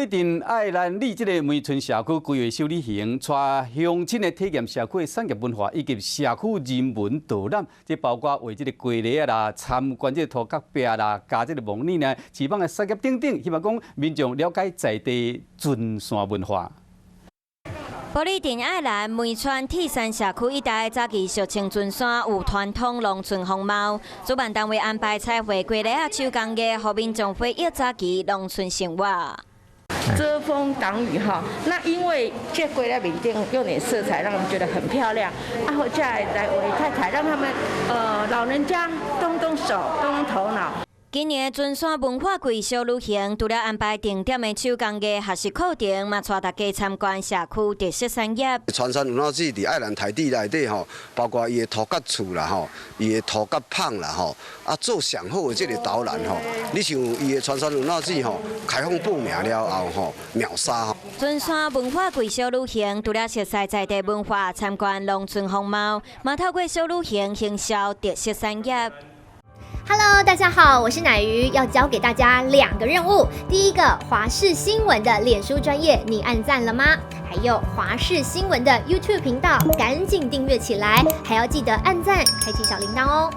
里鎮愛蘭里這个梅村社區規劃小旅行，帶鄉親來體驗社區的產業文化以及社區人文導覽，這包括畫這个雞螺仔啦，參觀這个塗角壁啦，加這个模擬呢，翅膀的產業等等，希望講民眾了解在地船山文化。埔里鎮愛蘭梅村鐵山社區一帶早期俗稱船山，有傳統農村風貌。主辦單位安排彩繪雞螺仔手工藝，予民眾回憶早期農村生活。遮風擋雨哈，那因為這雞螺面頂用點色彩，讓他們覺得很漂亮。啊，或者來畫太太，讓他們老人家動動手，動動頭腦。今年的船山文化季小旅行，除了安排定點的手工藝學習課程，嘛帶大家參觀社區特色產業。船山文化節佇愛蘭台地內底吼，包括伊的塗角厝啦吼，伊的塗角坊啦吼，啊做上好的這个導覽吼。你像伊的船山文化節吼，開放報名了後吼，秒殺。船山文化季小旅行，除了熟悉在地文化、參觀農村風貌，嘛透過小旅行行銷特色產業。 Hello，大家好，我是奶魚，要交給大家兩個任務。第一個，華視新聞的臉書專頁，你按讚了嗎？還有華視新聞的 YouTube 頻道，趕緊訂閱起來，還要記得按讚，開啟小鈴鐺哦。